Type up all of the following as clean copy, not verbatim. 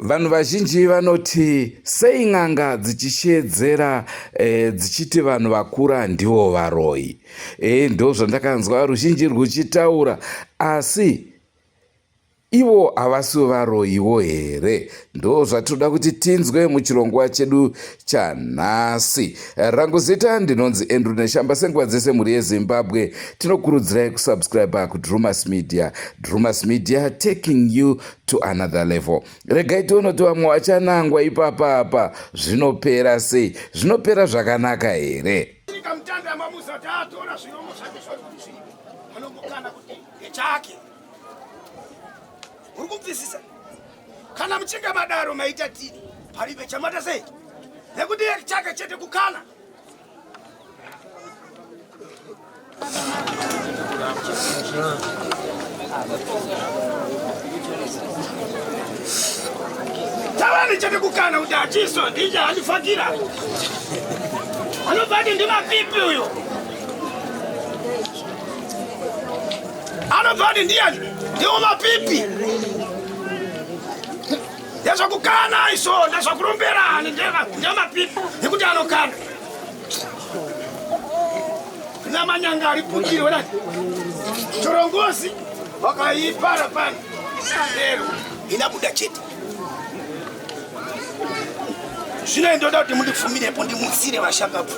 Vanhu vazhinji vanoti sei n'anga dzichisheedzera e, dzichiti vanhu vakura ndivo varoyi. E, ndozvandakanzwa ruzhinji rwuchitaura asi ivo havasi varoyiwo here? Ndo zvatinoda kuti tinzwe muchirongwa chedu chanhasi. Rangu zita ndinonzi Andrew Neshamba. Senguva dzese mhuri yeZimbabwe tinokurudzirai kusubscribe kuDrumas Media. Drumas Media taking you to another level. Regai tione kuti vamwe vachanangwa ipapa apa zvinopera sei? Zvinopera zvakanaka here? Uri kubvisisa kana muchinge madaro maita tini paribe chamata sei nekuti chake chete kukana. Tavani chete kukana kuti achiso ndije andifakira anobva ati ndimapipi uyo anobva ati ndiyani ndiwo mapipi ndezvakukana iso ndezvakuromberani ndemapipi nekuti anokana namanyanga ari putiri wena chorongozi wakaipara pano lero inabuda chete zvino ndoda kuti mundibvumirepo ndimutsire vashakabvu.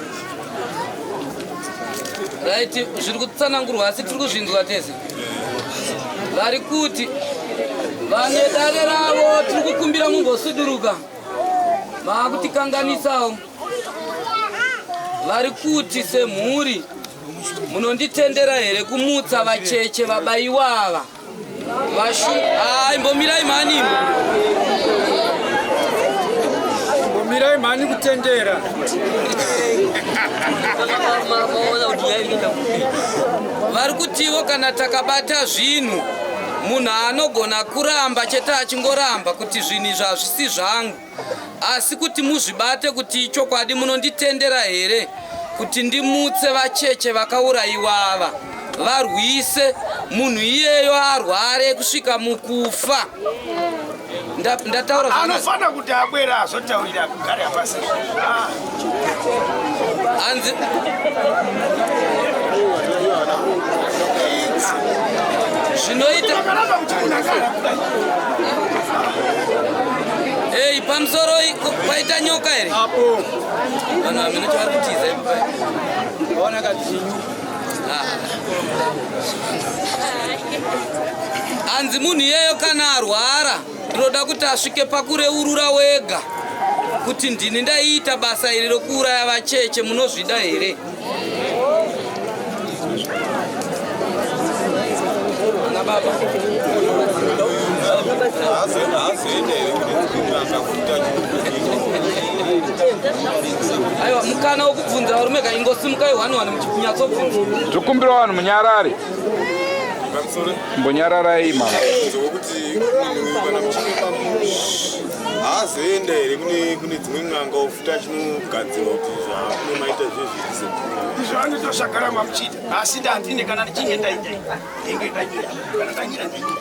Right, zviri kutsanangurwa asi tiri kuzvinzwa tese. Vari kuti vane dare ravo tiri kukumbira mumbosuduruka, maakutikanganisawo. Vari kuti semhuri munonditendera here kumutsa vacheche vabaiwa ava? Vashu, ah, imbomirai mhani. Imbomirai mhani kutendera. Vari kutiwo kana takabata zvinhu munhu anogona kuramba chete achingoramba kuti zvinhu izvi hazvisi zvangu. Asi kuti muzvibate kuti ichokwadi munonditendera here kuti ndimutse vacheche vakaurayiwa ava varwise munhu iyeyo arware kusvika mukufa? Ndataura anofanira kuti abwera azotaurira kugara pasi. Hanzi zvinoita Ei, pamusoro paita nyoka here? Apo. Vanhu vamene chavari kutiza ipo pai. Vaona kadzvinyu. Hanzi munhu iyeyo kana arwara ndinoda kuti asvike pakureurura wega kuti ndini ndaiita basa iri rokuuraya vacheche, munozvida here? Ana baba. Aiwa, mukana wokubvunza varume ka, ingosimukai one one muchinyatsobvunza. Tikumbira vanhu munyarare. Mbonyararai mama. Wekuti munhu kana muchinge haazoenda here kune dzimwe n'anga ofuta achinogadzirwa kuti zvakunomaita zvezvizise izvo anotosvagara mamuchiita asi ndandine kana ndichinge ndaita ndinge ndanyira kana ndanyira ndanyira.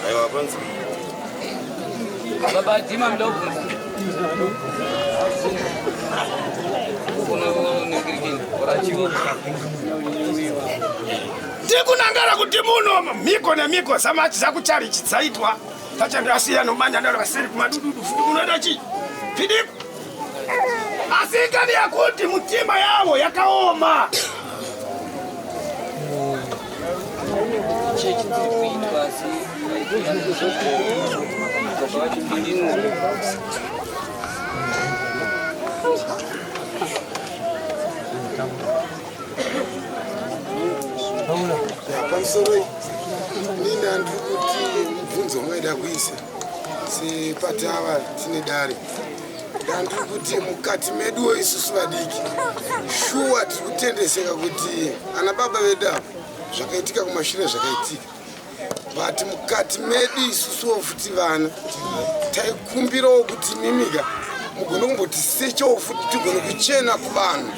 Aiwa, panzi Baba Dima ndobvunza. Ndikunangara kuti muno mhiko nemhiko zamachi zakucharichi dzaitwa tachandasiya nomanya vasiri kumadududu futi kunoita chii pidiko asi ikani yakuti mutima yavo yakaoma. Chechi dziri kuitwa asi vachipindinura. Pamusoro nini andiri kuti mubvunzo wamaida kuisa sepatava tine dare ndandiri kuti mukati meduwo isusu vadiki shuwa tiri kutendeseka kuti ana baba vedu ava zvakaitika kumashure zvakaitika, but mukati medu isusuwo futi vana taikumbirawo kuti mimika. mugone kumbotisechawo futi tigone kuchena kuvanhu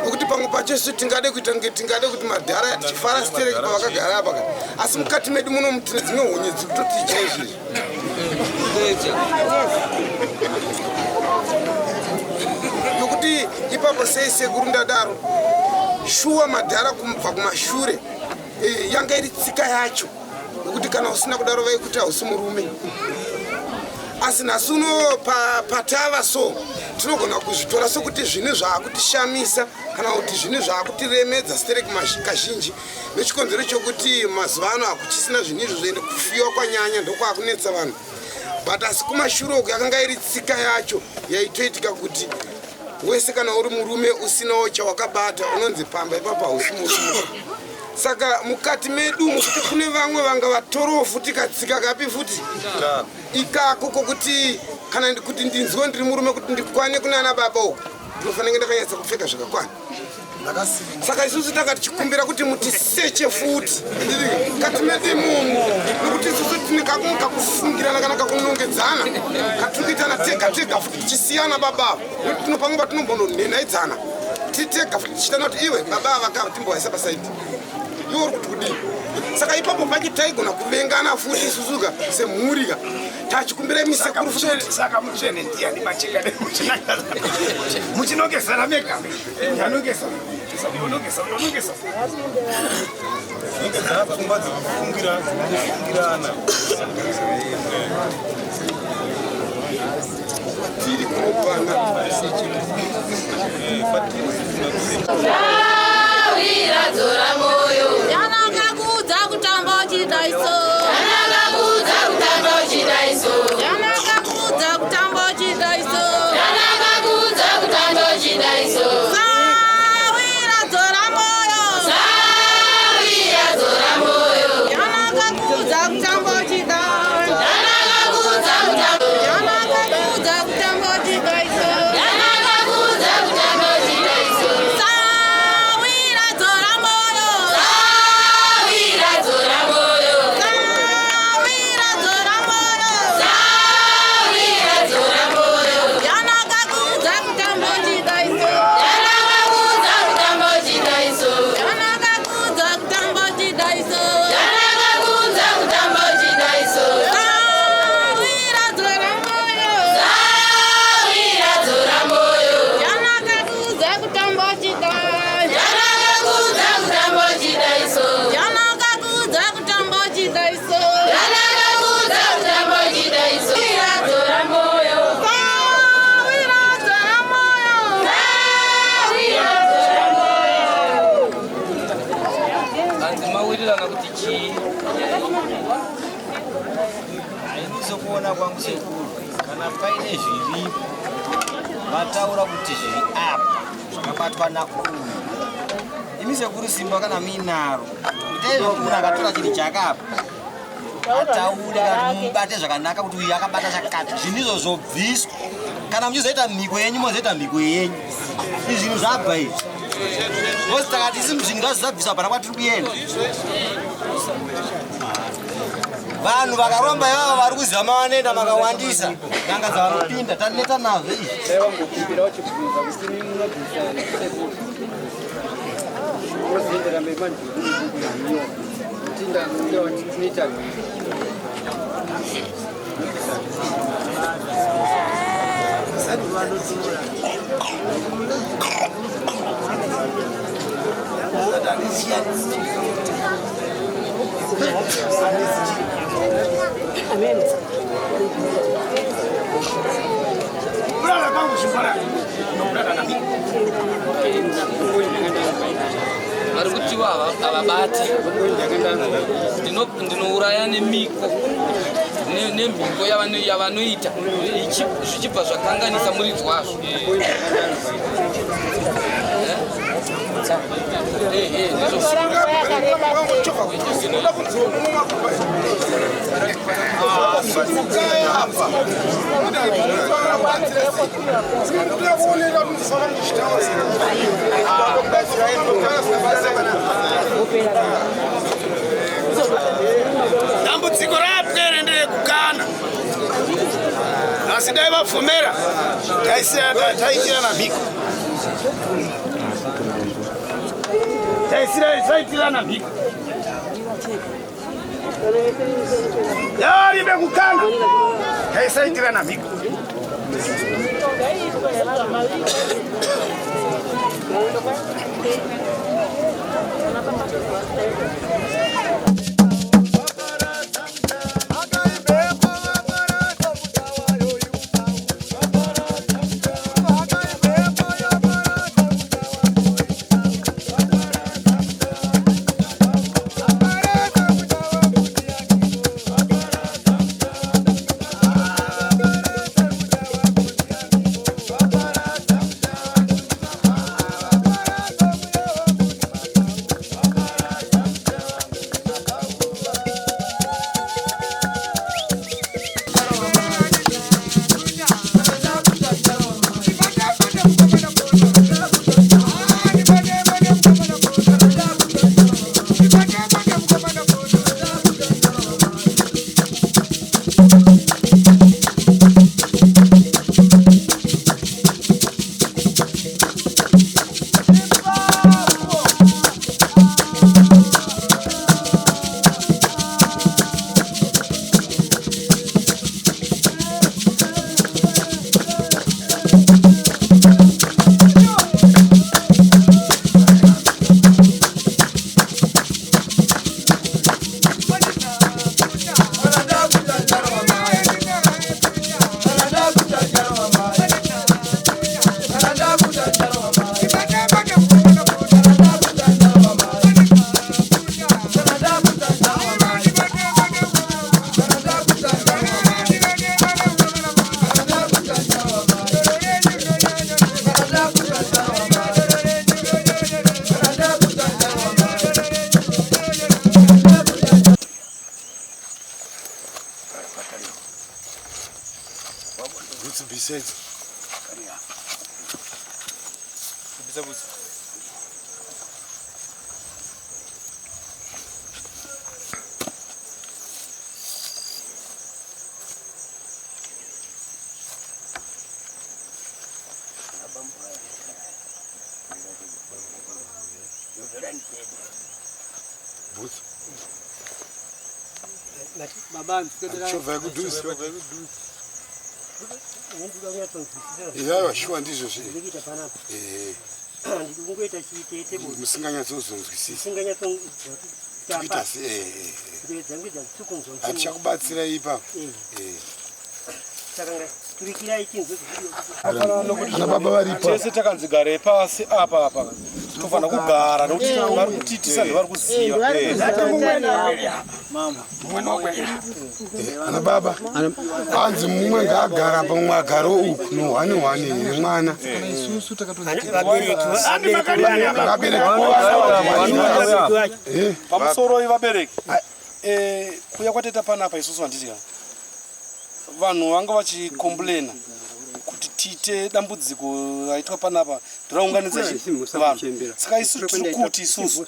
nokuti pamwe pacho isu tingade kuita kunge tingade kuti madhara aya tichifara sitereki pavakagara apa ka asi mukati medu muno tine dzimwe honye dziri kutotidya izvezvi nokuti ipapo sei sekuru ndadaro shuwa madhara kubva kumashure eh, yanga iri tsika yacho nokuti kana usina kudaro vaikuti hausi murume asi nhasi uno patava so tinogona kuzvitora sokuti zvinhu zvaakutishamisa kana kuti zvinhu zvaakutiremedza stereki kazhinji nechikonzero chokuti mazuva ano hakuchisina zvinhu izvo zvoende kufiwa kwanyanya ndokwaakunetsa vanhu but asi kumashure uku yakanga iri tsika yacho yaitoitika kuti wese kana uri murume usinawo chawakabata unonzi pamba ipapo hausi murume saka mukati medu mukuti kune vamwe vanga vatorowo futi katsika kapi futi ikako kokuti kana kuti ndinzwe ndiri murume kuti ndikwane kunana baba uku ndinofanira ndakanyatsa kupfeka zvakakwana saka isusu tanga tichikumbira kuti mutiseche futi kati medu imomo nokuti isusu tine kakumwe kakufungirana kana kakunongedzana katiri kuitana tega tega futi tichisiyana baba nokuti tinopamwe patinombononhenaidzana tiri tega futi tichitana kuti iwe baba ava kava timbovaisa pasaidi iwe uri kuti kudii saka ipapo pacho taigona kuvengana futi isusuka semhurika tachikumbira imi sekuru futi saka mutsvene ndiyani macheka muchinongezana mega yanongeza unongeza unongeza pfungwa dzekufungirana tiri kunokwana Yanakakuudza kutamba uchidaiso. Yanakakuudza kutamba uchidaiso. Yanakakuudza kutamba uchidaiso. Yanakakuudza kutamba uchidaiso. Sawira dzora moyo. Sawira dzora moyo. Yanakakuudza kutamba uchidaiso. Yanakakuudza kutamba. Yanakakuudza kutamba uchidaiso. Yanakakuudza kutamba uchidaiso. Sawira dzora moyo. Sawira dzora moyo. Sawira dzora moyo. Sawira dzora moyo. Yanakakuudza kutamba uchidaiso. Yanakakuudza kutamba uchidaiso. Yanakakuudza kutamba uchidaiso. Yanakakuudza kutamba uchidaiso. Sawira dzora moyo. Sawira dzora moyo. Yanakakuudza kutamba uchidaiso. Yanakakuudza kutamba uchidaiso. Yanakakuudza kutamba uchidaiso. Yanakakuudza kutamba uchidaiso. Sawira dzora moyo. Sawira dzora moyo. Sawira dzora moyo. Hanzi mawirirana kuti chii? Ini sokuona kwangu sekuru, kana paine zviripo vataura kuti zviri apa zvakabatwa nauyu. Imi sekuru simba kana muinaro, itai zvekuti munhu akatora chinhu chake apa ataure kana mubate zvakanaka kuti uyu akabata chakati, zvinhu izvo zvobviswa. Kana muchizoita mhiko yenyu mozoita mhiko yenyu. Izvi zvinhu zvabva izvi. Because takati isi zvinhu ngazvisabviswa hapana kwatiri kuenda. Vanhu vakaromba ivava vari kuziva mavanoenda makawandisa n'anga dzavanopinda taneta nazvo izvi. Dai vambokumbira vachibvunza kuti imi munobvisa here sekuru. Mozoendera mberi manje kuhiwa. Kuti ndati tinoita mhiko. Kulala kwangu shimbara nokulala nami Vari kutiwa havabati. Ndinouraya nemiko nemhiko yavanoita zvichibva zvakanganisa muridzi wazvo. Dambudziko rapwere nderekukana. Asi dai vabvumera taisiyana mhiko. Taisirana mhiko. Yaribe kukana taisaitirana mhiko. Chovha yekudhuze. Yaiwa shuwa ndizvo zve. Musinganyatsozonzwisisa. Kuita se Hatichakubatsirai ipapo. Ana baba varipo. Tese takanzi garei pasi apa apa. Tofanira kugara nokuti vari kutiitisa ndevari kuziva. Ana baba hanzi mumwe ngaagara apa mumwe agare uku nohwani hwani nemwana. Vabereki Pamusoro vabereki. Kuya kwataita panapa isusu handiti ka. Vanhu vanga vachicomplaina kuti tiite dambudziko raitwa panapa ndiraunganidza vanhu. Saka isu tiri kuti isusu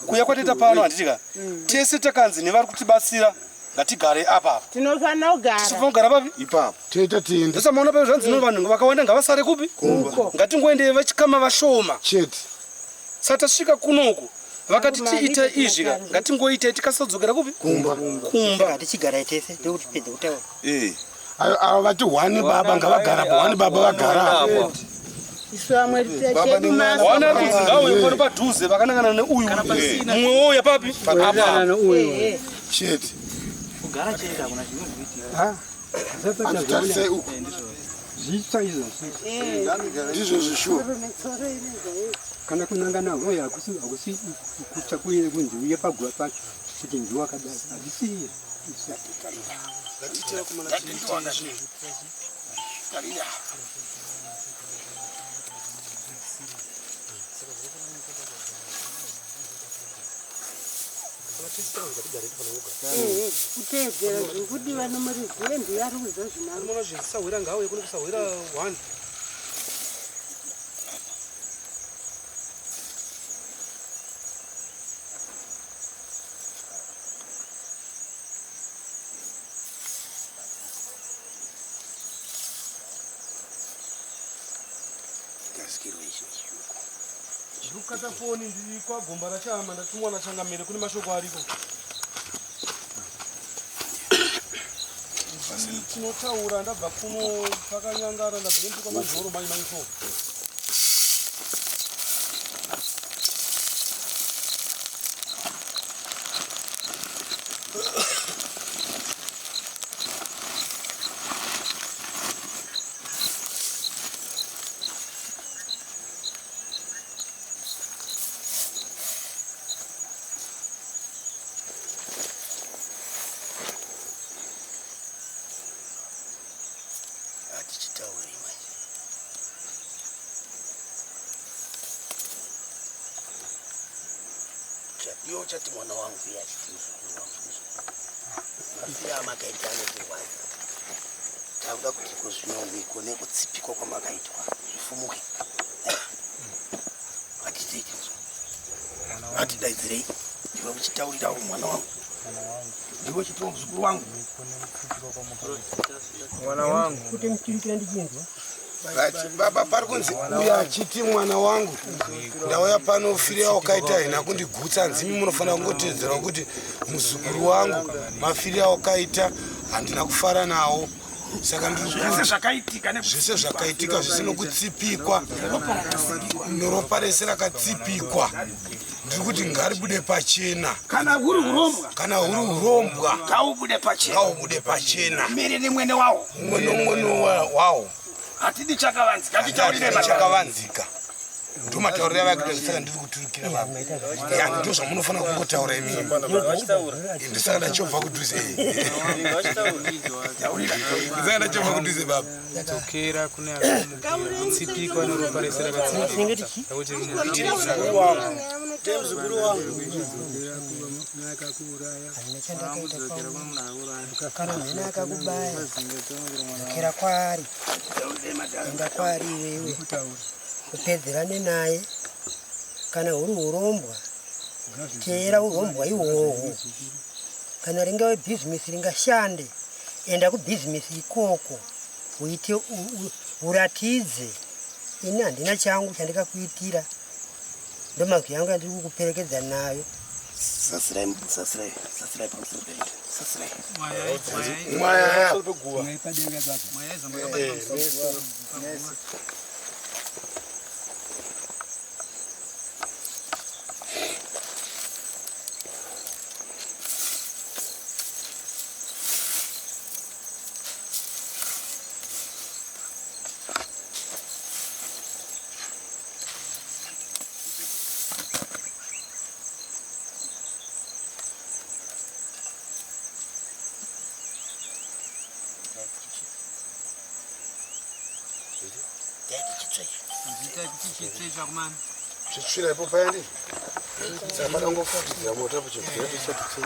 kuya kwataita pano handiti ka. Tese takanzi nevari kutibatsira ngatigare apa apa. Tinofanira kugara. Tinofanira kugara papi? Ipapo. Toita tiende. Ndosamaona papi zvanzi no vanhu vakawanda ngavasare kupi? Ngatingoende vachikama vashoma. Chete. Saka tasvika kunoku vakati tiite izvi ka ngatingoite tikasadzokera kupi? Kumba. Kumba. Tichigara tese ndokuti tipedze kutaura. Ava vati hwani baba ngavagara apa hwani baba vagara apa. Isu vamwe chedu maso. Wana ari kunzi ngauye pano padhuze vakanangana neuyu. Mumwe wouya papi? Apa. Chete. Kugara chete hakuna zvinozoitika. Tarisai uku. Zvitsva izvo. Ndizvo zvishuwa. Kana kunangana hoyo hakusi hakusi kutsva kuye kunzi uye paguva pacho kuti ndiwo wakadai hazvisi Kuteedzera zvikudiwa nomuridzi wembiya ari kuziva zvinaro. Unoona zvisahwira ngauye kune kusahwira one. Ndikukata foni ndiri kwagomba rachama ndatumwa nachangamire kune mashoko ariko. Tinotaura ndabva kuno pakanyangara ndabva nendiri kwamanjoro manje manje so. Hatichitauri manje. Iwe uchati mwana wangu iye achiti muzukuru wangu mafiro amakaita anotirwadza. Takuda kuti kozvino mhiko nekutsipikwa kwamakaitwa zvifumuke. Hatitei tinzwa. Hatidaidzirei. Ndiwe uchitaurirawo mwana wangu. Ndiwe uchitiwo muzukuru wangu. Mwana wangu. Kuti muchirikira ndichinzwa. Right, baba pari kunzi uyo achiti mwana wangu ndauya pano firo yawakaita haina kundigutsa hanzimi munofanira kungotedzera kuti muzukuru wangu mafiro awakaita handina kufara nawo saka Zvese zvakaitika zvese zvakaitika zvese nokutsipikwa neropa rese rakatsipikwa ndiri kuti ngaribude pachena Kana huri hurombwa. Kana huri hurombwa ngaubude pachena. Ngaubude pachena. Miri nemwene wawo. Mumwe nomwene wawo. Hatidi chakavanzika, hatitaurire Hatidi chakavanzika. Ndo matauriro avakuita saka ndiri kuturikira baba. Ya ndo zvamunofanira kungotaura imimi. Ndosaka ndachobva kudhuze. Ndosaka ndachobva kudhuze baba. Dzokera kune akatsipikwa neropa rese rakatsipikwa. Muzukuru wangu. Kana mhene akakubaya dzokera kwaari, enda kwaari iwewe upedzerane naye. Kana huri urombwa teera urombwa ihwohwo. Kana ringave bhizimisi ringashande, enda kubhizimisi ikoko uite uratidze ini handina changu chandikakuitira, ndomazwi yangu yandiri kukuperekedza nayo. Sasirai, sasirai, sasirai pamusoro pedu. Sasirai. Mwaya. Chitsvira ipo payani saka padangofukidzira moto apo chibvira tisati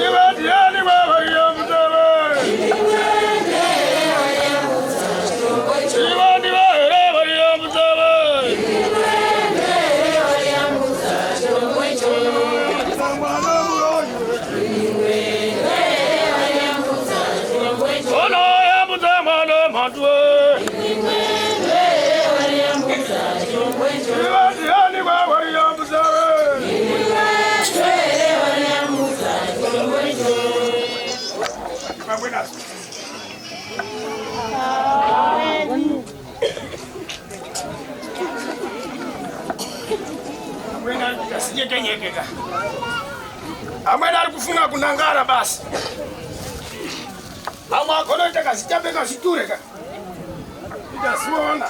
Iwe ndiani wewe? nyeke nyeke ka. Amweni ari kufunga kunangara basi. Amwe agonoita kazitambe kaziture ka. Itaziona.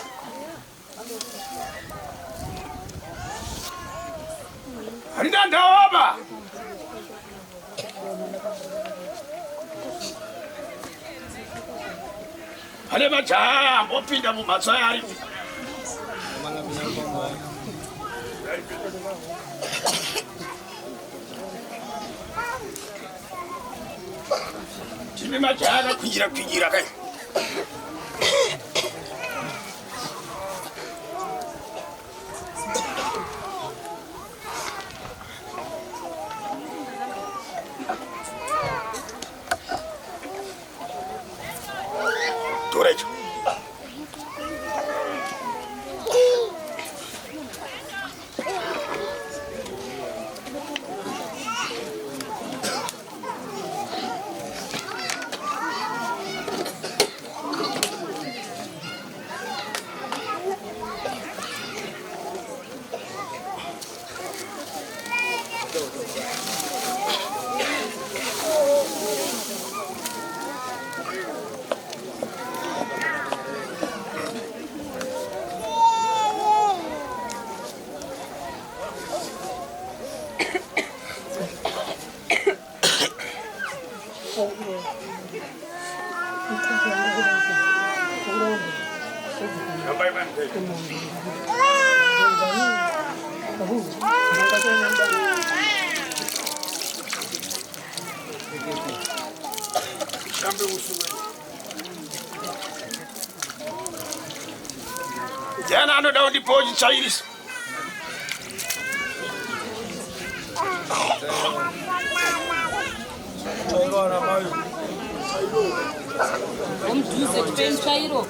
Harina ndawaba. Pane majaya ambopinda mumhatso aya aripi. Tine majaya akakwinjira kwinjira kai. Tora icho. Jana anoda kundipawo chitsvairiso. Mudhuze tipei mutsvairo.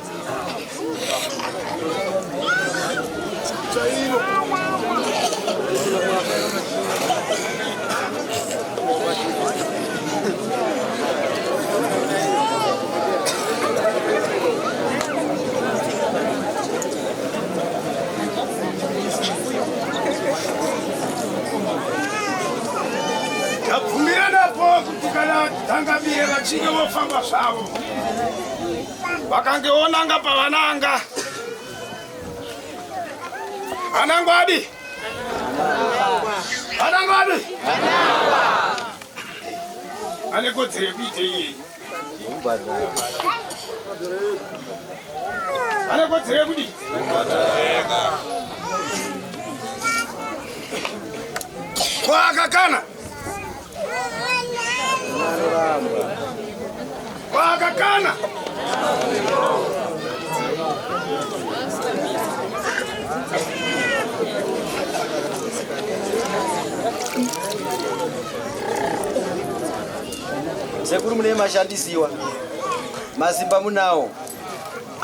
Tabvumiranapo kuti kana tangamire vachinge vofamba zvavo vakange vonanga pavananga anangwadi anangwadi ane kodzero yekuita iyeyi ane kodzero yekudii kwakakana kwakakana Sekuru mune mashandisiwa masimba munawo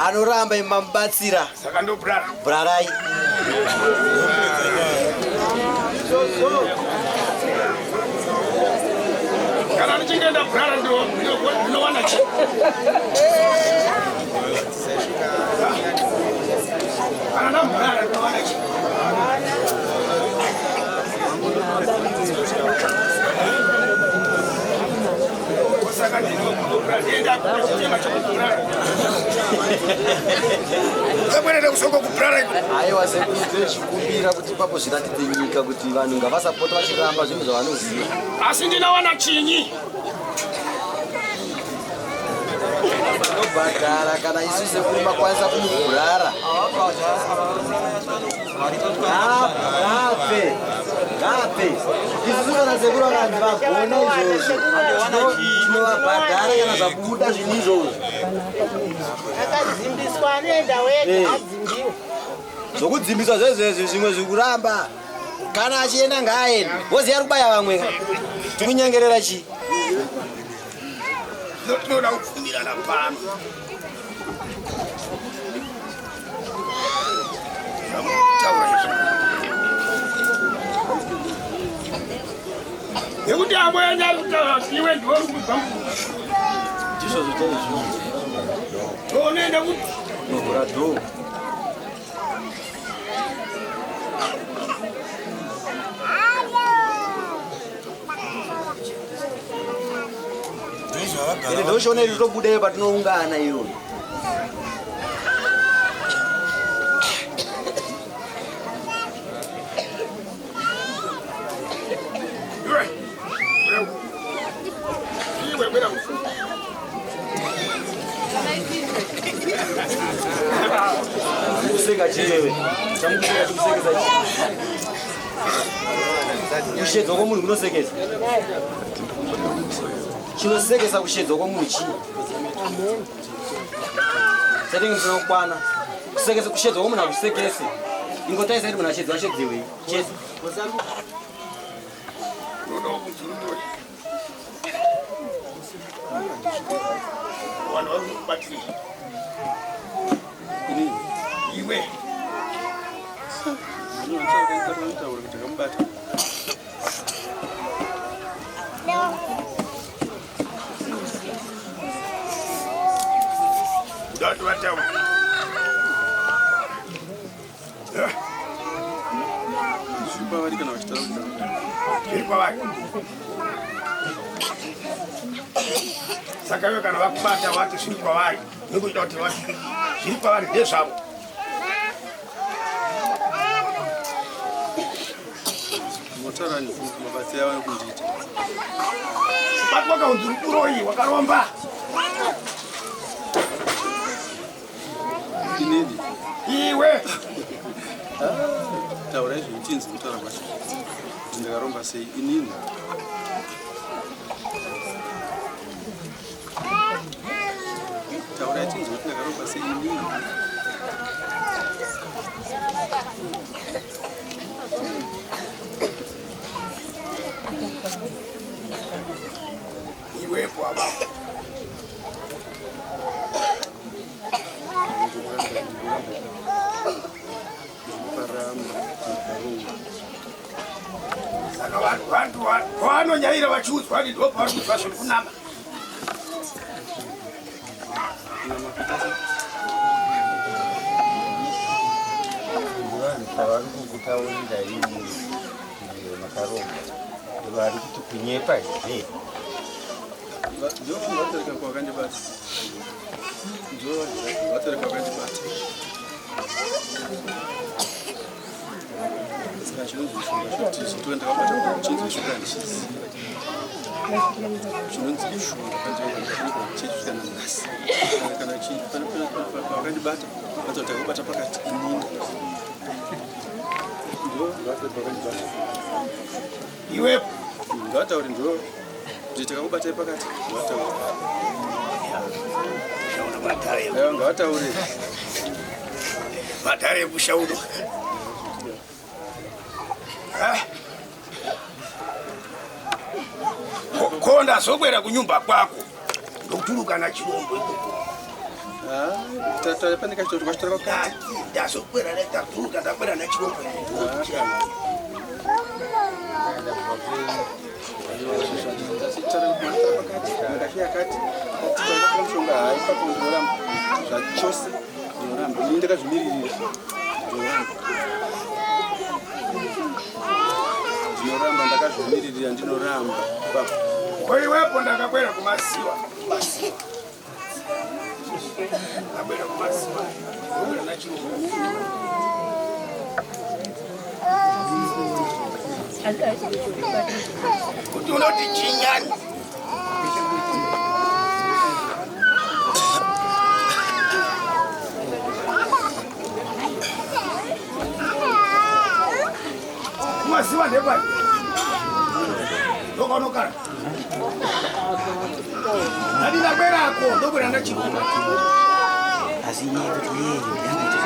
anoramba imamubatsira saka ndobrara brarai kana ndichinge ndabrara ndinowana chi kana ndambrara ndinowana chi saka ndinoenda kuchitema chekubrara kabwerere kusoko kubrara iko aiwa sekuru tinochikumbira kuti ipapo zviratidze nyika kuti vanhu ngavasapota vachiramba zvinhu zvavanoziva asi ndinowana chinyi tinobhadhara kana isu sekuru makwanisa kumubhurara ngaape ngaape isusu kana sekuru vakanzi vagona izvozvo tinovabhadhara kana zvabuda zvinhu izvozvo Akadzimbiswa anoenda wega Eh. adzimbiwa. zvokudzimbiswa zvezvezvi zvimwe zvikuramba kana achienda ngaaende woziya ari kubaya vamwe ka tikunyengerera chii tinoda kubvumirana pano Zvamutaura izvi. nekuti amweni ari kutaura kuti iwe ndiwe uri kubva ndizvozvo chaizvo unoenda kuti novhura dhoo Ende ndoshona iri tobuda iyo patinoungana iyoyo. Kuseka chiwewe. Chamukuseka chikusekesa chi. Kushedzwa kwomunhu kunosekesa. Chinosekesa kushedzwa kwomunhu chii? Setenge musina kukwana. Kusekesa kushedzwa kwomunhu hakusekesi. Ingotaisa kuti munhu ashedzwa ashedziwe. Chete. Vanhu vari kukubatirei iwe. Taura kuti akamubata. Kuda kuti vataura. Zviri pavari kana vachitaura kuti Zviri kwavari. Saka iwe kana vakubata vati zviri kwavari, nekuita kuti vati zviri kwavari ndezvavo. Motaura mabatsiro avari kundiita. Kubatwa kaunzi uri kuroyi wakaromba. Inini Iwe. Taurai zvemutinzi kutaura kwacho kuti ndakaromba sei inini. Taurai tinzi kuti ndakaromba sei inini. Iwepo abapo. Saka vanhu vanhu pavanonyaira vachiudzwa kuti ndipo pavari kudzwa zviri kunama. Vanhu pavari kukutaurira imi makaromba, vari kuti kunyepa here? Ndovatarika kwakandibata. Ndovatarika kwakandibata. Saka chinonzi mushonga choti chitova ndakabata chinonzi mushonga handichizivi. Chinonzi mushonga chechisvika nanhasi. Kana vakandibata vatoti takabata pakati inini. Ndovatarika kwakandibata. Iwepo. Ngavataure ndo kuti takakubatai pakati. Ngavataure. Aiwa ngavataure. Matare emusha uno. Ko ndazokwera kunyumba kwako ndokutuluka na chirombo ikoko. Pane kachitoro kwachitora pakati. Ndazokwera ndatuluka ndakwera na chirombo. Mushonga hai ipapo ndinoramba zvachose, ndinoramba ini ndakazvimiririra, ndinoramba, ndinoramba ndakazvimiririra, ndinoramba ipapo. Koiwepo ndakakwera kumasiwa. Kumasiwa. Ndakwera kumasiwa. Ndakwera na chirombo. Kuti unoti chinyani. Kumaziwa ndepari. Ndokaonokana. Ndati ndakwerako ndokwera ndachirombo. Asi inyaya yekuti iyeyo yanga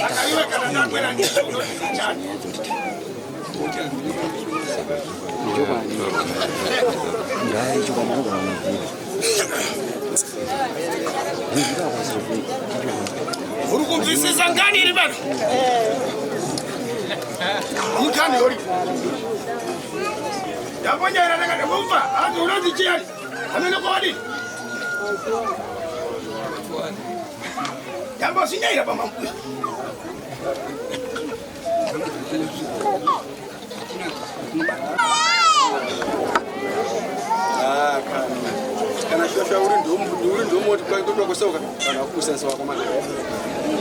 Saka iwe kana ndakwera ndizvo unoti chinyani. Chokwadi anogona kunobvira. Uri kubvisisa ngani iri pano? Mukani uri. Ndaponyera ndakati mumva, hanzi unonzi chiyani? Hamene kwawadini? Ndambozvinyaira pamambuya. moti kuitwa kwesauka vanhu vakukushandisa vakomana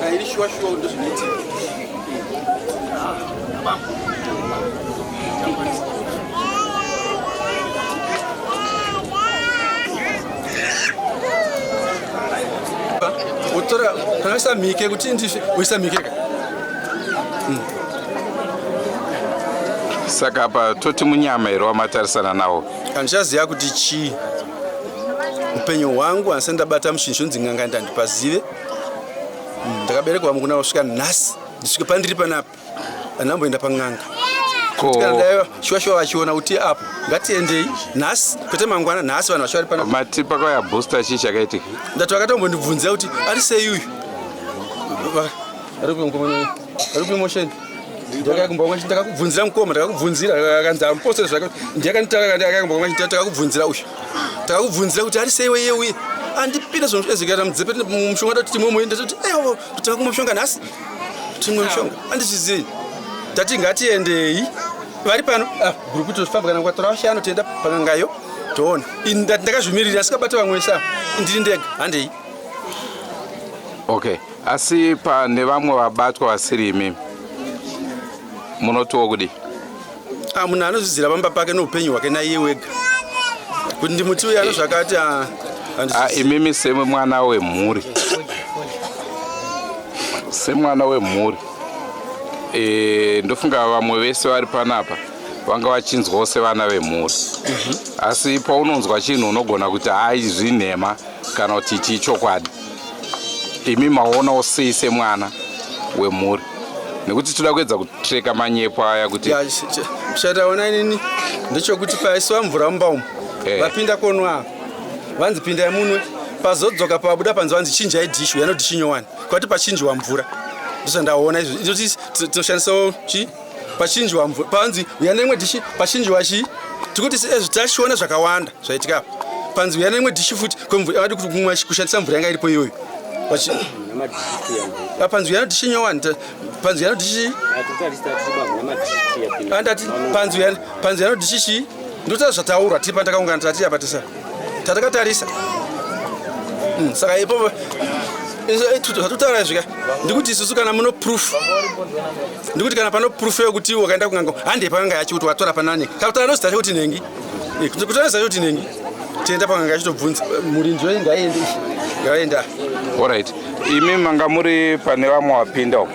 kana iri shuwa shuwa ndozvinoitika. Wotora kana waisa mhike kuti ndife woisa mhike ka. Saka apa toti munyama here wamatarisana nawo? Handichaziva kuti chii upenyu hwangu handisati ndabata muchinhu chinonzi n'anga ndandipazive. Ndakaberekwa mukuna kusvika nhasi ndisvike pandiri panapa handamboenda pan'anga. Kana dai shuwa shuwa vachiona kuti apo ngatiendei nhasi kwete mangwana, nhasi vanhu vacho vari panapa. Mati pakauya booster chii chakaitika? Ndati vakatombondibvunzira kuti ari sei uyu. Ari kupi mukomana? Ari kupi motion? Ndakakubvunzira mukoma, ndakakubvunzira akanzi amupostera zvake. Ndakanditaura ndakakumba kumba ndakakubvunzira uyu. Ndakakubvunzira kuti ari sei weye uye. Andipinda zvomushezekera mudzepe mushonga ndati timwe muende ndati ewo totanga kumwa mushonga nhasi. Timwe mushonga. Andizvizivi. Tati ngatiendei. Vari pano ah group tofamba kana kwatora vashanu toenda pangangayo toona. Ini ndati ndakazvimirira asikabata vamwe sa ndiri ndega handei. Okay. Asi pane vamwe vabatwa vasiri imimi munotiwo kudii? Ah, munhu anozvidzira pamba pake neupenyu hwake naiye wega kuti ndimuti uyo anozvakati ah, ah, imimi semwana wemhuri semwana wemhuri e, ndofunga vamwe vese vari panapa vanga vachinzwawo sevana vemhuri Asi paunonzwa chinhu unogona kuti hai zvinhema kana kuti ichi ichokwadi. Imi maonawo sei semwana wemhuri nekuti toda kuedza kutreka manyepo aya kuti chataona inini ndechekuti paisiwa mvura mumba umu eh. Vapinda konwa vanzi pindai munwe pazodzoka pabuda panzi vanzi chinjai dhishi uya nodhishi nyowani kwati pachinjiwa mvura ndozvandaona izvo tinoshandisawo chi pachinjiwa mvura panzi uya neimwe dhishi pachinjiwa chii tikuti ezvi tachiona zvakawanda zvaitika apa panzi uya neimwe dhishi futi kwemvura vadi kushandisa mvura yanga iripo iyoyo panzi uya nodhishi nyowani panzi uya nodhishi andati panzi uya panzi uya nodhishi chii ndotaura zvataurwa tiri pandakaungana tati apa tisa tatakatarisa saka ipopo zvatutaura izvi ka ndikuti isusu kana muno proof ndikuti kana pano proof yekuti wakaenda kun'anga hande panganga yacho kuti watora panani kana kutaura nozita chekuti nhengi kutaura nozita chekuti nhengi tienda panganga yacho tobvunza murinzi wenyu ngaiende ngaienda. Alright, imi manga muri pane vamwe vapinda uko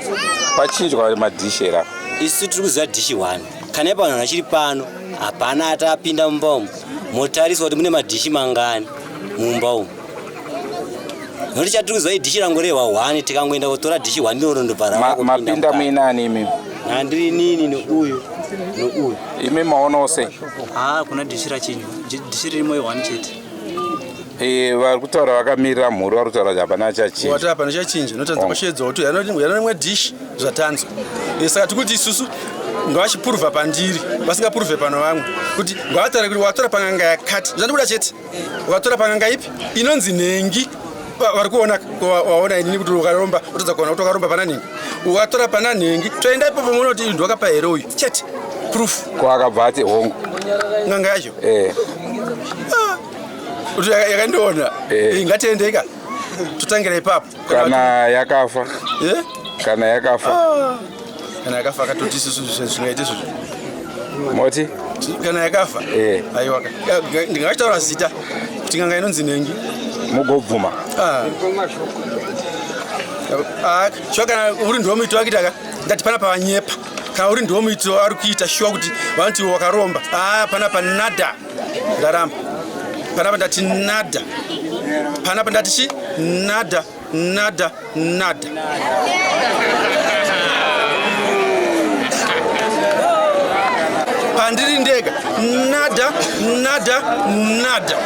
pachinjwa madhishi here apa? Isu tiri kuziva dhishi 1 kana ipa vanhu vachiri pano hapana atapinda mumba umu motariswa kuti mune madhishi mangani mumba umu nokuti chatiri kuziva idhishi rangorehwa 1 tikangoenda kutora dhishi 1 iroro ndobva ravakupinda muinani imi? Handiri nini neuyu neuyu. Imi maonawo sei? Haa kuna dhishi rachinjwa dhishi ririmo i1 chete. Eh, vari kutaura vakamirira mhuri vari kutaura kuti hapana chachinja. Wati hapana chachinja notanza kwashedzwa kuti yanorimwe dish zvatanzwa. Saka tikuti isusu ngavachipuruvha pandiri vasingapuruvhe pano vamwe kuti ngavataure kuti watora panganga yakati zvandikuda chete watora panganga ipi inonzi nhengi vari kuona waona inini kuti ukaromba utadza kuona kuti wakaromba pana nhengi ukatora pana nhengi toenda ipopo muona kuti ndu wakapa here uyu chete proof. Ko akabva ati hongu n'anga yacho ah. Kuti yakandiona eh. Ngatiendeka totangira ipapo kana yakafa eh? Kana yakafa ah. Kana yakafa akatoti isusu zvingaite izvozvo moti kana yakafa eh. Aiwa ndingachitaura zita kuti nganga inonzi nhengi mugobvuma ah. Ah, shuwa kana uri ndiwo muiti wakuitaka ndati pana pavanyepa kana uri ndiwo muiti waari kuita shuwa kuti vanoti wakaromba ah, panapa nada ndaramba panapa ndati nada panapa ndati chi nada nada nada. Pandiri ndega nada nada nada.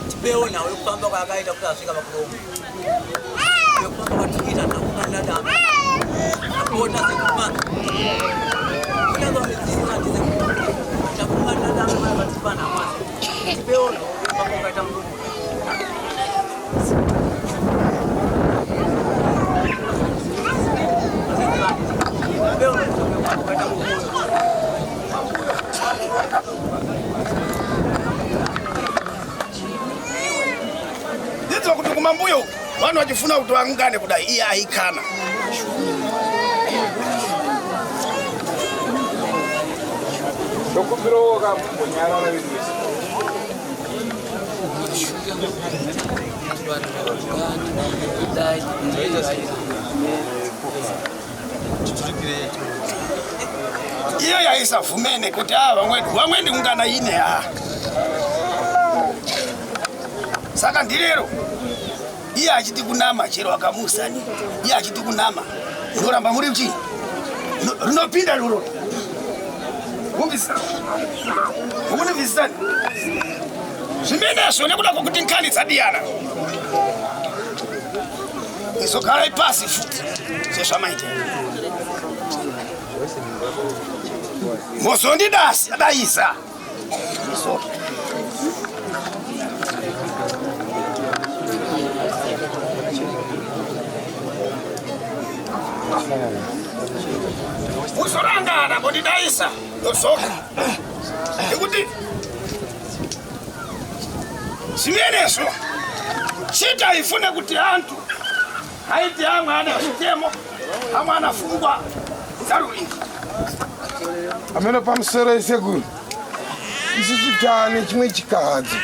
Tipewo nhau yekufamba kwaakaita kuti asvika pakuromba yekufamba kwatikuita takukanadama apota sekumana tipewo nhau yekufamba kwakaita murume. Vanhu vachifuna kuti vangane kudai, iye aikana. Ndokumbirawo kakumbonyarara vedu vese. Iyo yaisavhumene kuti a vamweni vamweni ungana ine a saka ndirero iye achiti kunama chero akamusani iye achiti kunama munoramba muri chii rinopinda ruro mukunibvisisani zvimenezvo nekuda kwokuti nkani dzadiyana izogarai pasi futi sezvamaita mozondidasi adaisa muzorangana mondidaisa ndozoka nekuti zvimenezvo chita ifune kuti antu haiti amwe ana zvitemo amwe ana fungwa dzaruringi Ameno pamusoro isekuru. Isusu tane chimwe chikahadzo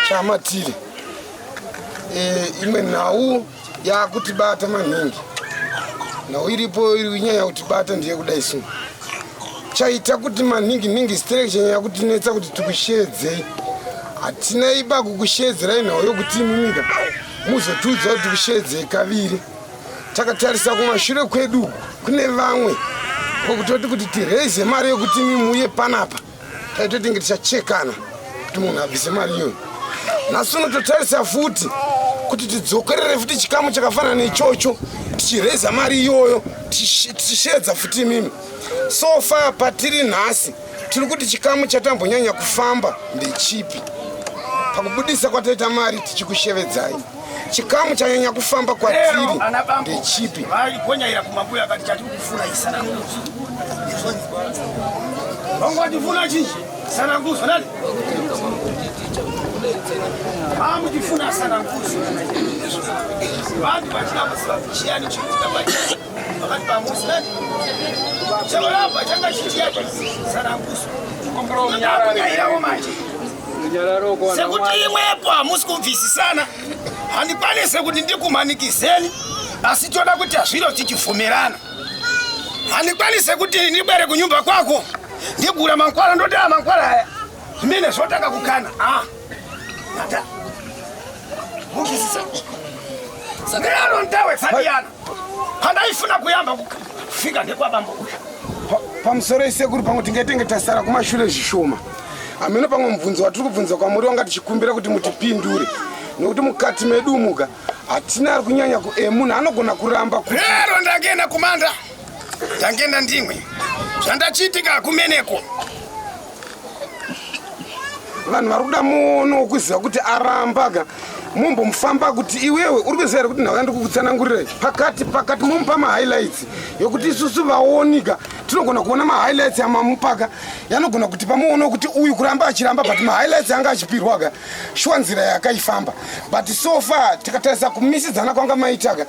chamatiri. E, imwe nhau yakutibata maningi. Nhau iripo iri kunyanya kutibata ndiye kudai su. Chaita kuti maningi ningi sterek chanyanya kutinetsa kuti tikusheedzei. Hatina iba kukusheedzerai nhau yokuti imimika muzotiudza kuti tikusheedzei kaviri. Takatarisa kumashure kwedu kune vamwe kwekutoti kuti tiraize mari yokuti mimuye panapa taitoti inge tichachekana kuti munhu abvise mari iyoyo. Nhasi unototarisa futi kuti tidzokerere futi chikamu chakafanana nechocho tichiraiza mari iyoyo tichisheedza futi imimi. So far patiri nhasi tiri kuti chikamu chatambonyanya kufamba ndechipi pakubudisa kwataita mari tichikushevedzai. Chikamu chanyanya kufamba kwatiri ndechipi? Vagonyaira kumambuya akati chatiri kufuna isananguzo. Vangu vachifuna chii? Sananguzo nani? Vamuchifuna sananguzo. Vantu vachida kuziva chiyani chikuita pachi. Vakati pamusi nani? Chavaramba changa chichiya sananguzo. Ndakunyairawo manje. Sekuti imwepo hamusi kubvisisana, handikwanise kuti ndikumanikizeni, asi toda kuti zviro tichibvumirana. Handikwanise kuti ndibwere kunyumba kwako ndigura mankwala ndoti a mankwala aya zvimene zvotanga kukana a ata mubvisisa ndiyano ndawe dzadiyana pandaifuna kuyamba kufika ndekwabambo uyu. Pamusoro isekuru pamwe tingaitenge tasara kumashure zvishoma. Hameno pamwe mubvunzo watiri kubvunza kwamuri wanga tichikumbira kuti mutipindure nekuti mukati medu umuka hatina ari kunyanya munhu anogona kuramba ku Rero ndangenda kumanda ndangenda ndimwe zvandachiitika kumeneko. Vanhu vari kuda muono wekuziva kuti aramba ka mumbomufamba kuti iwewe uri kuziva here kuti nhau yandiri kukutsanangurira pakati pakati momupa mahighlights yokuti isusu vaonika tinogona kuona mahighlights amamupaka yanogona kuti pamuono kuti uyu kuramba achiramba but mahighlights anga achipirwaka shuwa nzira yakaifamba but so far tikatarisa kumisidzana kwanga maitaka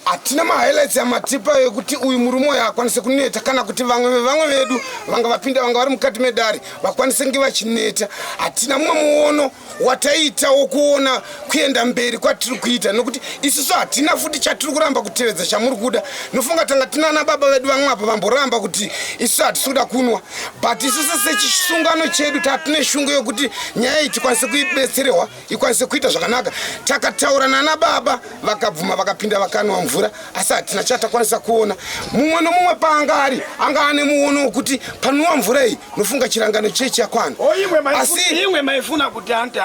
hatina mahighlights amatipa ekuti uyu murume uyu akwanise kuneta kana kuti vamwe vevamwe vedu vanga vapinda vanga vari mukati medare vakwanise kunge vachineta. Hatina mumwe muono wataita wokuona kuenda mberi kwatiri kuita nokuti isusu hatina futi chatiri kuramba kutevedza chamuri kuda. Nofunga tanga tinana baba vedu vamwe apa vamboramba kuti isusu hatisi kuda kunwa but isusu sechisungano chedu tatine shungu yokuti nyaya iyi tikwanise kuibetserehwa ikwanise kuita zvakanaka. Takataura nana baba vakabvuma vakapinda vakanwa mvura asi hatina chatakwanisa kuona. Mumwe nomumwe paanga ari anga ane muono wokuti panwiwa mvura iyi nofunga chirangano chechi yakwana. Asi imwe maifuna kuti anti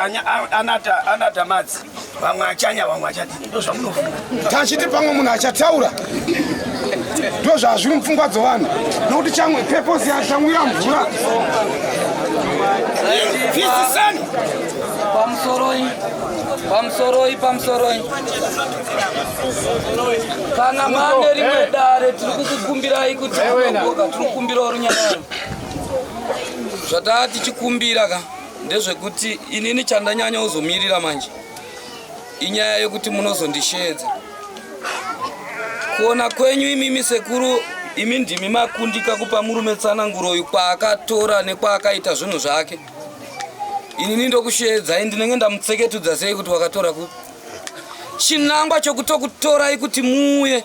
anata anata madzi vamwe achanya vamwe achadini ndozvamunofuna. Tachiti pamwe munhu achataura ndozvazviri mupfungwa dzevanhu nokuti chamwe purpose yachamwira mvura. Bvisisani. Pamusoroi, pamusoroi, pamusoroi. Kana mane rimwe dare tiri kukukumbirai kuti munogoka, tiri kukumbirawo runyararo. Zvataa tichikumbira ka ndezvekuti inini chandanyanya kuzomirira manje. Inyaya yekuti munozondisheedza. Kuona kwenyu imimi sekuru, imi ndimi makundika kupa murume tsananguro uyu kwaakatora nekwaakaita zvinhu zvake. Inini ndokusheedzai ndinenge ndamutseketudza sei kuti wakatora kupi? Chinangwa chokutokutorai kuti muuye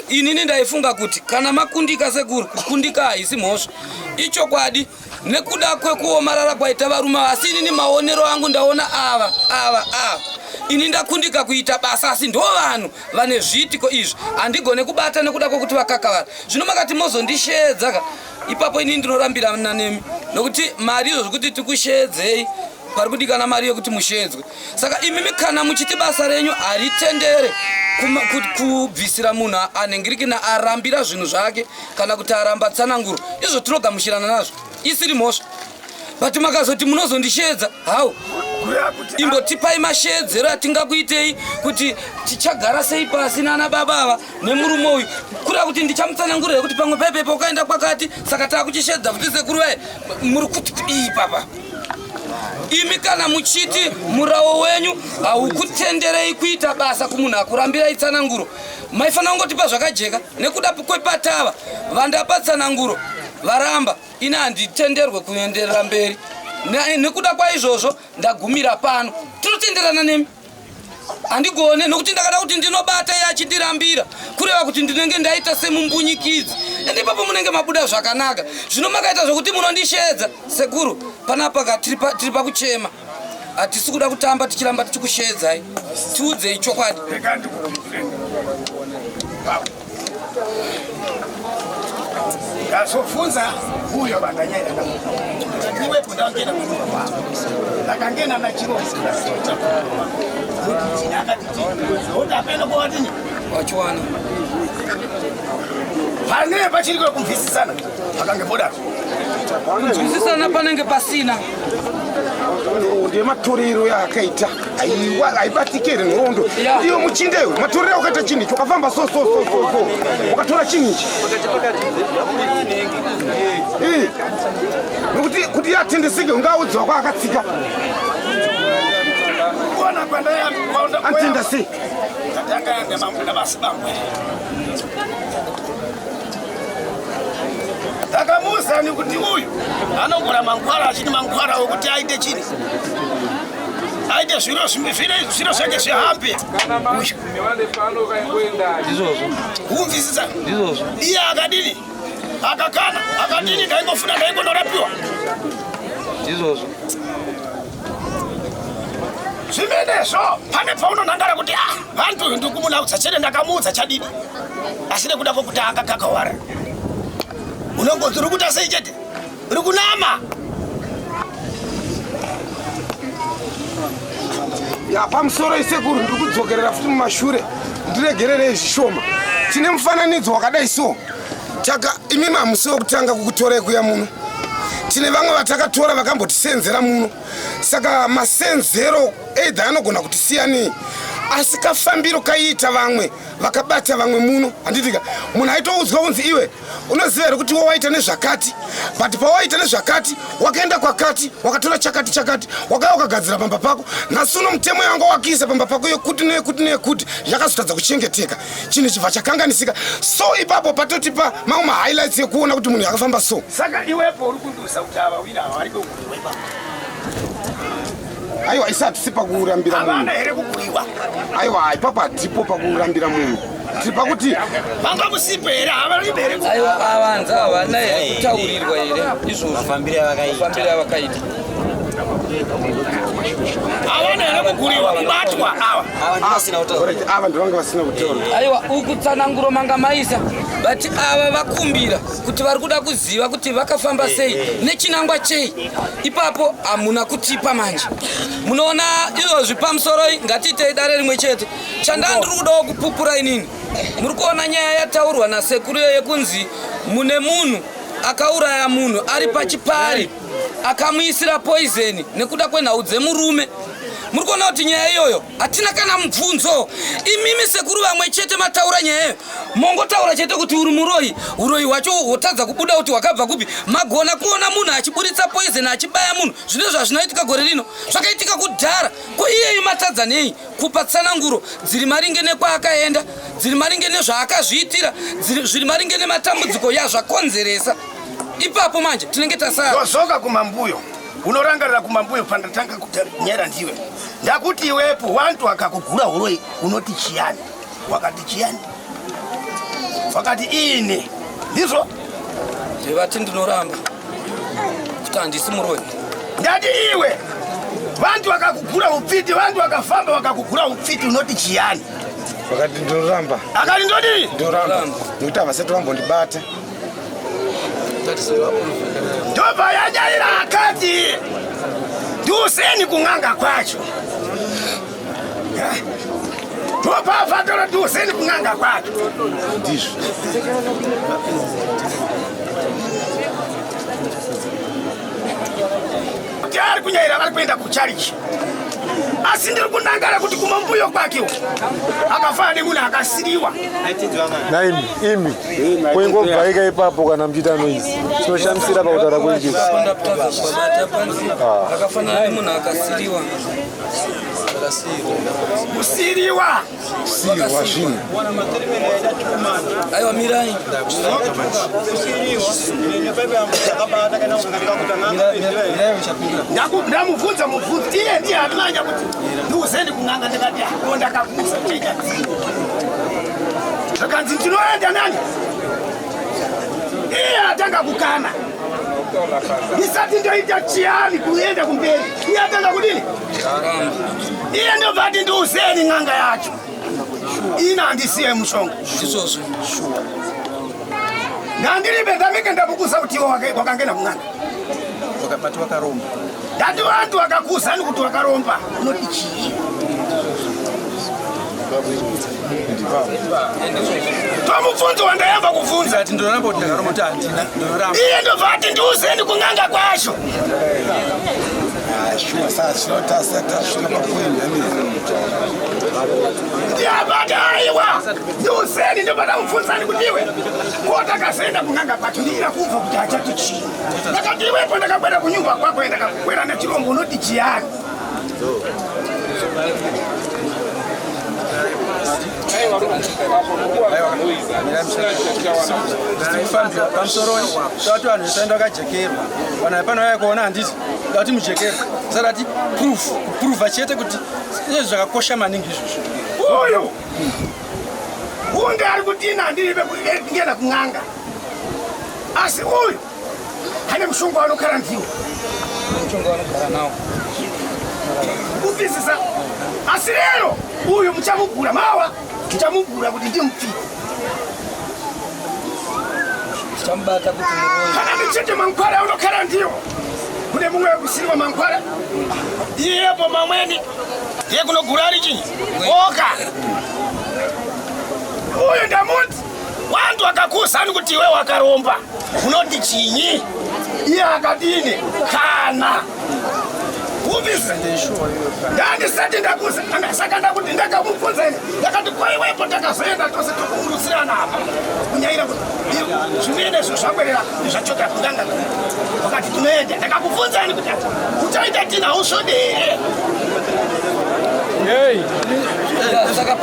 inini ndaifunga kuti kana makundika sekuru, kukundika haisi mhosva. Ichokwadi nekuda kwekuomarara kwaita varume asi inini maonero angu ndaona ava ava ava ini ndakundika kuita basa asi ndo vanhu vane zviitiko izvi handigone kubata nekuda kwekuti vakakavara zvino makati mozondisheedza ka ipapo inini ndinorambirana nemi nokuti mari izvo zvekuti tikusheedzei pari kudikana mari yekuti musheedzwe saka imimi kana muchiti basa renyu haritendere kubvisira munhu anhengirikina arambira zvinhu zvake kana kuti aramba tsananguro izvo tinogamuchirana nazvo isiri mhosva but makazoti munozondisheedza how imbotipai masheedzero atingakuitei kuti tichagara sei pasi nana baba ava nemurume uyu kureva kuti ndichamutsanangurira kuti pamwe paipepa ukaenda kwakati saka taakuchisheedza futi sekuru vaye muri kuti kudii papa imi kana muchiti murawo wenyu haukutenderei kuita basa kumunhu akurambirai tsananguro maifanira kungotipa zvakajeka nekuda kwepatava vandapa tsananguro varamba ini handitenderwe kuenderera mberi nekuda kwaizvozvo ndagumira pano tinotenderana nemi handigone nokuti ndakada kuti ndinobata iye achindirambira kureva kuti ndinenge ndaita semumbunyikidzi ende ipapo munenge mabuda zvakanaka zvino makaita zvokuti munondisheedza sekuru panapa tiri pakuchema hatisi kuda kutamba tichiramba tichikusheedzai tiudzei chokwadi Ndazobvunza uyo vandanyaira iwepo ndangena munyumba kwavo ndakangena nachirozi akatiti apeno kwawatini wachiwana pane pachiri kwekumvisisana pakange podaro kunzwisisana panenge pasina ndiye matorero yaakaita haibatike here nhoroondo ndiyo muchinda iwe matorero akaita chinhu ichi wakafamba so so so so so wakatora chinhu ichi nekuti kuti yatendeseke ungaudziwa kwaakatsika antenda sei Ndakamuuzani kuti uyu anogona mangwara achiti mangwara wekuti aite chini aite zviro zviro zvake zvihambe kumvisisa iye akadini akakana akadini ndaingofuna ndaingonorapiwa ndizvozvo zvimenezvo pane paunonangara kuti ah vantu uyu ndikumunaudza chete ndakamuudza chadini asi nekuda kwekuti akakakawara unongonzi uri kuita sei chete uri kunama ya pamusoro isekuru ndiri kudzokerera futi mumashure ndiregererei zvishoma tine mufananidzo wakadai so taka imimi hamusi wekutanga kukutorai kuya muno tine vamwe vatakatora vakambotisenzera muno saka masenzero either anogona kuti siyanei asi kafambiro kaiita vamwe vakabata vamwe muno handitika munhu aitoudzwa kunzi iwe unoziva here kuti wawaita nezvakati but pawaita nezvakati wakaenda kwakati wakatora chakati chakati wakauya ukagadzira pamba pako nhasi uno mutemo yanga wakiisa pamba pako yekuti neyekuti neyekuti yakazotadza kuchengeteka chinhu chibva chakanganisika so ipapo patotipa mamwe mahighlights ekuona kuti munhu yakafamba so saka iwepo uri kundiuza kuti ava wina ava vari kuguiwa ipapo aiwa isi hatisi pakurambira munhu here kuguiwa aiwa ipapo hatipo pakurambira munhu tiri pakuti vanga musipo here havaribe here aiwa avanza havana here kutaurirwa here izvozvo mafambire avakaita havana here kuguriwa kubatwa ava ava ndivanga vasina kutaura aiwa uku tsananguro manga maisa but ava vakumbira kuti vari kuda kuziva kuti vakafamba sei nechinangwa chei ipapo hamuna kutipa manje munoona izvozvi pamusoroi ngatiitei dare rimwe chete chandandiri kudawo kupupura inini muri kuona nyaya yataurwa nasekuru yekunzi mune munhu akauraya munhu ari pachipari akamuisira poison nekuda kwenhau dzemurume. Muri kuona kuti nyaya iyoyo hatina kana mubvunzo. Imimi sekuru vamwe chete mataura nyaya iyo, mongotaura chete kuti uri muroyi, uroyi hwacho hwotadza kubuda kuti hwakabva kupi. Magona kuona munhu achiburitsa poison achibaya munhu, zvine zvazvinoitika gore rino, zvakaitika kudhara. Ko iyeyu matadza nei kupa tsananguro dziri maringe nekwaakaenda, dziri maringe nezvaakazviitira, zviri maringe nematambudziko yazvakonzeresa? Ipapo manje tinenge tasara. Tozoka kumambuyo. Unorangarira kumambuyo pandatanga kunyera ndiwe. Ndakuti iwepo wantu akakugura huroi unoti chiyani? Wakati chiyani? Wakati ini. Ndizvo? Ndivati ndinoramba kuti handisi muroyi. Ndati iwe vantu vakakugura upfiti, vantu vakafamba vakakugura upfiti unoti chiyani? Wakati ndinoramba. Akati ndodii? Ndinoramba. Nekuti havasati vambondibata. Ndobva yanyaira akati ndiuseni kun'anga kwacho. Ndobva vatora ndiuseni kun'anga kwacho. Ndizvo. Kuti ari kunyaira vari kuenda kucharichi. Asi ndiri kunangara kuti kumambuyo kwake uko akafanana nemunhu akasiriwa. Naimi imi kuingobvaika ipapo kana muchiita noise chinoshamisira pakutaura kwenjisi. Akafanana nemunhu akasiriwa. Kusiriwa. Sirwa zvinhu. Aiwa mirai. Ndamubvunza mubvunzo iye ndiye amanya kuti ndiuzendi kun'anga ndikati ako ndakakuza kuita zvakanzi ndinoenda nani iye atanga kukana ndisati ndoita chiyani kuenda kumberi iye atanga kudini iye ndobva ati ndiuzeni n'anga yacho ina handisiye mushonga ndizvozvo ndandiribe ndamike ndakukuza kuti iwe wakangena kun'anga wakabati wakaromba ndati vantu vakakuzani kuti wakaromba unoti chii tomubvunzo wandayamba kubvunza ati ndoramba kuti ndakaromba kuti handina ndoramba iye ndobva ati ndiuzeni kun'anga kwacho Shuwa sasa tinotasa tasvika pakuenda ndiyabata aiwa ndiuzeni ndobva ndamubvunzani kuti iwe ko takazoenda kun'anga kwacho ndiira kubva kuti achati chii ndakati iwepo ndakakwera kunyumba kwako ndakakwera nechirombo unoti chiyani Tirikufambira pamusoro tati vanhu vesaenda vakajekerwa vanhu hapana vaya kuona handiti dati mujekerwa saka ti proof kuprova chete kuti izvi zvakakosha maningi izvozvo uyu hunde ari kutina handiribe kungena kun'anga asi uyu ane mushonga wanokara ndiwo Mushonga wanogara nawo. kubvisisa asi lero uyu muchamugura mawa muchamugura kuti ndimupfike Tichamubata kuti muroyi. kana ndichiti mankwara unokara ndiwo kune mumwe wekusiriwa mankwara iyepo mamweni ndiye kunogura ari chinyi oka uyu ndamuti wantu akakuzani kuti iwe wakaromba unoti chinyi iye akadini kana kubvisa ndandisati ndakuza saka ndakuti ndakamubvunza ine ndakati kwaiwepo takazoenda tose tokuurutsirana apa kunyaira kuti zvimene izvo zvakwerera zvachoka kunganga wakati tinoenda ndakakubvunza ini kuti uchaita tina hausvode here Saka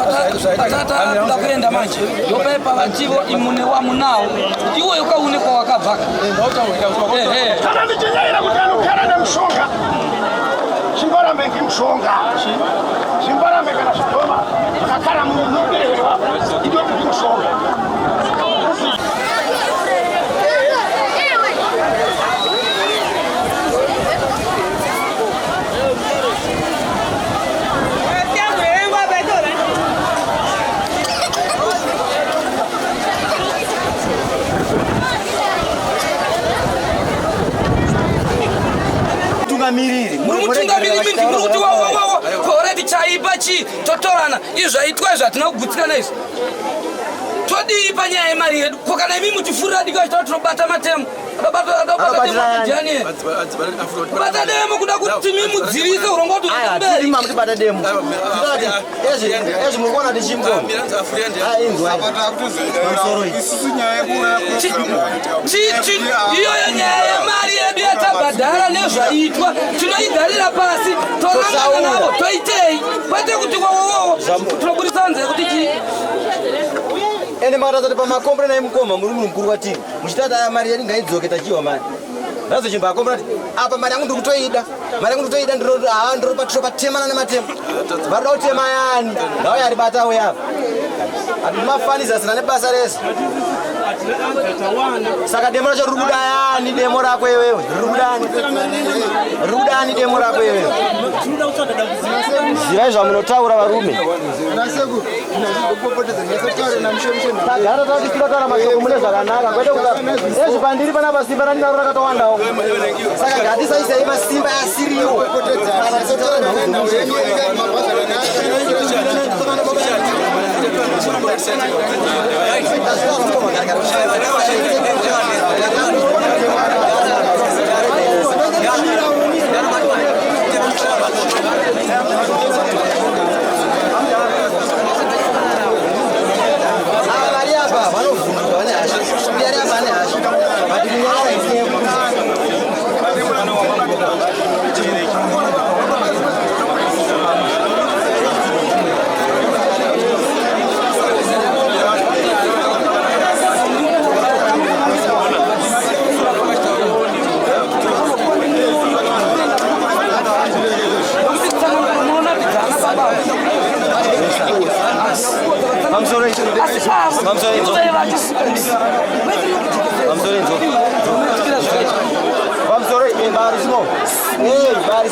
patata akuda kuenda manje ndopai pavativo imune wamunawo iwe ukaune kwawakabvaka. Kana ndichinyaira kuti anogara nemushonga zvimbarambe ngemushonga zvimbarambe kana zvidhoma zvakakara muberewere wako idoti ndimushonga Mutungamiriri. Muri mutungamiriri mindi muri kuti wawawawa koreti chaipa chii totorana izvi zvaitwa izvi hatina kugutsikana izvi todii panyaya yemari yedu ko kana imi muchifurira dika chitava tinobata matemo Kubata demo kuda kuti mi mudzivise urongwa kuti Aiwa, mutibata demo. Ezvi ezvi muri kuona tichimbo. Iyoyo nyaya yemari yedu yatabhadhara nezvaitwa tinoigarira pasi torangana navo toitei kwete kuti wowowo tinoburitsa nzee kuti chii. Ende makataza kuti pamakomborena emukoma muri munhu mukuru kwatiri muchitati aya mari yedu ngaidzoke tachiwa mari ndazochimba akombora kuti apa mari yangu ndiri kutoida mari yangu ndiri kutoida haa ndoropatemana nematema varikuda kutema yani ngauya aribata auya apa atimafanisa asina nebasa rese saka demo racho riri kuda yani demo rako iwewe riri kudani riri kudani demo rako iwewe zivai zvamunotaura varume tagara tati tinotaura mashoko mune zvakanaka kwete ezvi pandiri panapa simba randinaro rakatowandawo saka ngatisaisei masimba asiriwo Ava vari apa vanovhunduka vane hasha uye ari apa ane hasha but kunyarara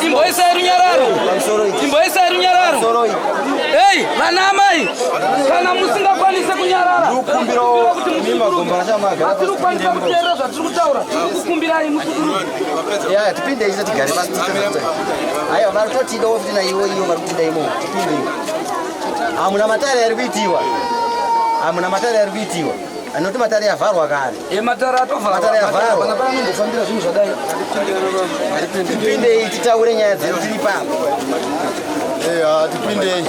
Imboisai runyararo, imboisai runyararo. Ei, vana amai, kana musingakwanise kunyarara, hatiri kukwanisa kuteerera zvatiri kutaura, tiri kukumbirai musuduruke. Ya, tipinde isu tigare pasi. Aiwa, vari kutotidawo futi naiwo iyo vari kutida imomo. Tipinde. Hamuna matare ari kuitiwa. Hamuna matare ari kuitiwa. Anoti matare yavharwa kare. Matare atovharwa. Matare yavharwa. Pana panombofambira zvinhu zvadai. Tipindei titaure nyaya dzedu tiri pano. Tipindei.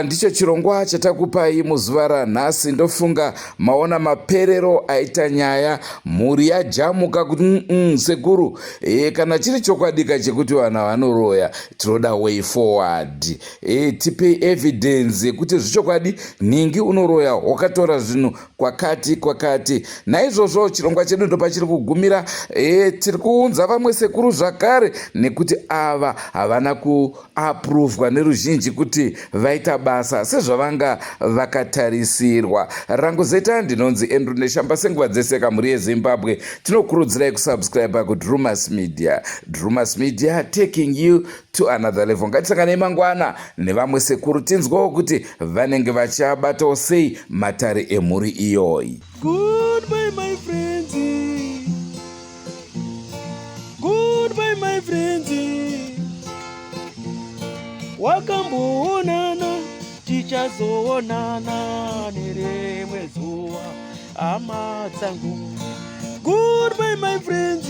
Ndicho chirongwa chatakupai muzuva ranhasi. Ndofunga maona maperero aita nyaya. Mhuri yajamuka kuti sekuru e, kana chiri chokwadika chekuti vanhu vanoroya, tinoda way forward. E, tipei evidence yekuti zvichokwadi nhingi unoroya wakatora zvinhu kwakati kwakati. Naizvozvo chirongwa chedu ndopachiri kugumira. E, tiri kuunza vamwe sekuru zvakare nekuti ava havana ku apuruvhwa neruzhinji kuti vaita basa sezvavanga vakatarisirwa. Rangu zeta ndinonzi Andrew Neshamba. Senguva dzese kamhuri yeZimbabwe, tinokurudzirai kusubscribe kuDrumas Media. Drumas Media, taking you to another level. Ngatisanganei mangwana nevamwe sekuru tinzwawo kuti vanenge vachabatawo sei matare emhuri iyoyi. Goodbye, my friends. Goodbye, my friends. Wakamboonana, tichazoonana nerimwe zuva, hama dzangu. Goodbye, my friends.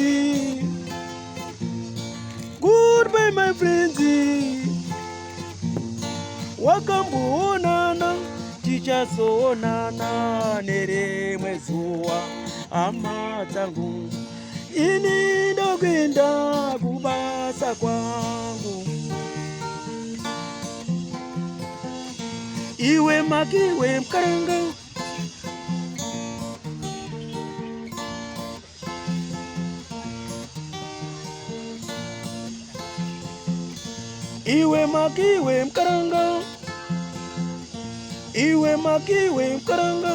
Goodbye, my friends. Wakamboonana, tichazoonana nerimwe zuva, hama dzangu. Ini ndokuenda kubasa kwangu. Iwe makiwe mkaranga. Iwe makiwe mkaranga. Iwe makiwe mkaranga.